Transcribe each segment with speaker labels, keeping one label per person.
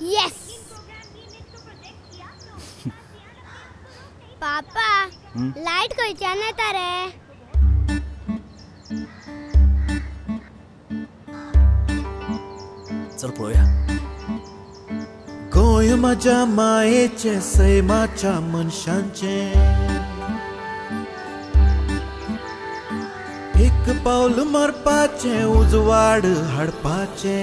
Speaker 1: येस पापा, light खंयच्यान येता रे?
Speaker 2: चल पळोवया.
Speaker 3: गोंय म्हज्या मायेचें, सैमाच्या मनशांचें, एक पावल मारपाचें, उजवाड हाडपाचें.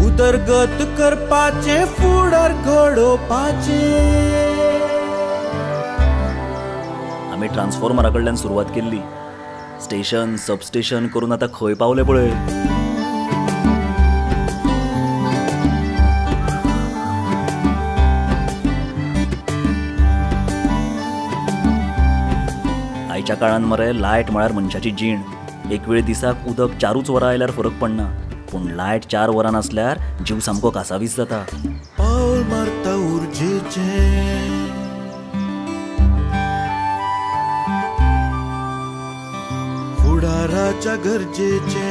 Speaker 3: उदरगत करपाचें, फुडार घडोवपाचें.
Speaker 2: आमी ट्रान्सफॉर्मरा कडल्यान सुरवात केल्ली, स्टेशन सबस्टेशन करून आतां खंय पावले पळय. आयच्या काळान मरे लायट म्हळ्यार मनशाची जीण. एक वेळ दिसाक उदक 4 वरां आयल्यार फरक पडना, पूण लायट 4 वरां नासल्यार जीव सामको कासावीस जाता.
Speaker 3: पावल मारता उर्जेचें, फुडाराच्या गरजेचें.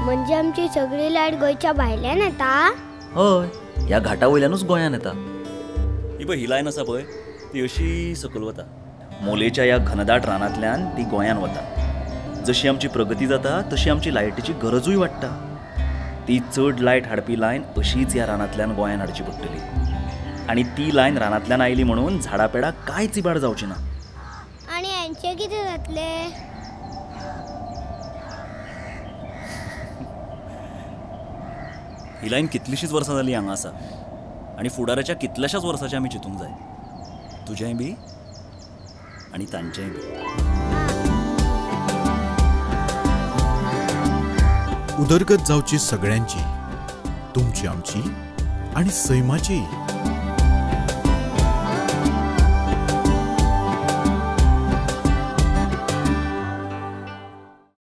Speaker 1: म्हणजे आमची सगळी लायट गोंयच्या भायल्यान येता?
Speaker 2: हय, ह्या घाटा वयल्यानूच गोंयान येता. ही पळय ही लायन आसा पळय, ती अशी सकयल वता. मोलेच्या ह्या घनदाट रानांतल्यान ती गोंयान वता. जशी आमची प्रगती जाता तशी आमची लायटीची गरजूय वाडटा. ती चड लायट हाडपी लायन अशीच ह्या रानांतल्यान गोंयान हाडची पडटली. आनी ती लायन रानांतल्यान आयली म्हणून झाडां पेडां कांयच इबाड जावची ना.
Speaker 1: आनी हेंचें कितें जातलें?
Speaker 2: ही लायन कितलीशीच वर्सां जाली हांगा आसा आनी फुडाराच्या कितल्याशाच वर्साचें आमी चिंतूंक जाय. तुजेंय बी आनी तांचेंय बी.
Speaker 3: उदरगत जावची सगळ्यांची, तुमची, आमची आनी सैमाची.